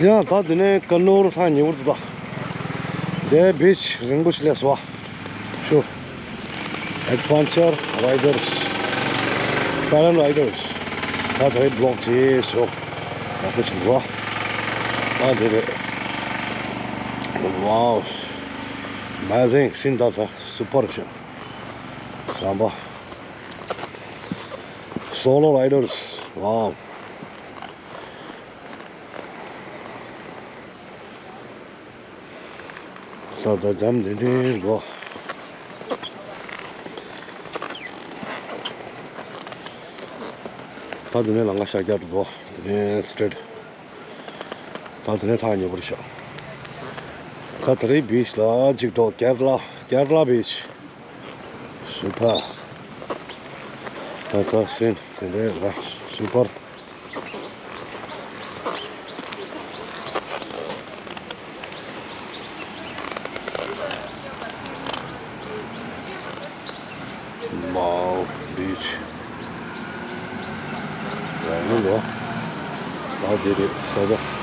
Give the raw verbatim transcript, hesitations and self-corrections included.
ཡང་ད་དེ་ནས་ཀ་ནོར་ཐང་ཉེ་བོར་འདུག་ད། དེ་བིཆ་རིང་པོ་ཞིག་སླེབས་སོང་བ། ཤོ། Adventure Riders Paddle Riders ད་དེ་རིང་བི་ལོག་བྱས་སོང་། ཡག་པོ་བྱུང་རོགས། ད་དེ་རེད། Wow, amazing scene. ད་ད་སུ་པར་ཞིག་ཟམ་པ། Solo Riders, wow. ད་ད་འཇམ་ལྡན་ལྡན་འགྲོ། ད་དེ་ནས་ལམ་ཁ་ཤར་རྒྱག་འགྲོ། དེ་ནས་སི་ཊེ་རེ་ཊི། ད་དེ་ནས་ཐག་ཉེ་པོར་ཤག་ད་དེ་རིང་བིཆ་ལ་གཅིག་འགྲོ། ཀེ་ར་ལ། ཀེ་ར་ལ་བིཆ། སུ་པར། ད་ད་སིན་དེ་འདྲའི་ལ་སུ་པར། མའོ་བིཆ། ཡང་ཡང་འགྲོ། ད་དེ་རེད་ས་ཆ།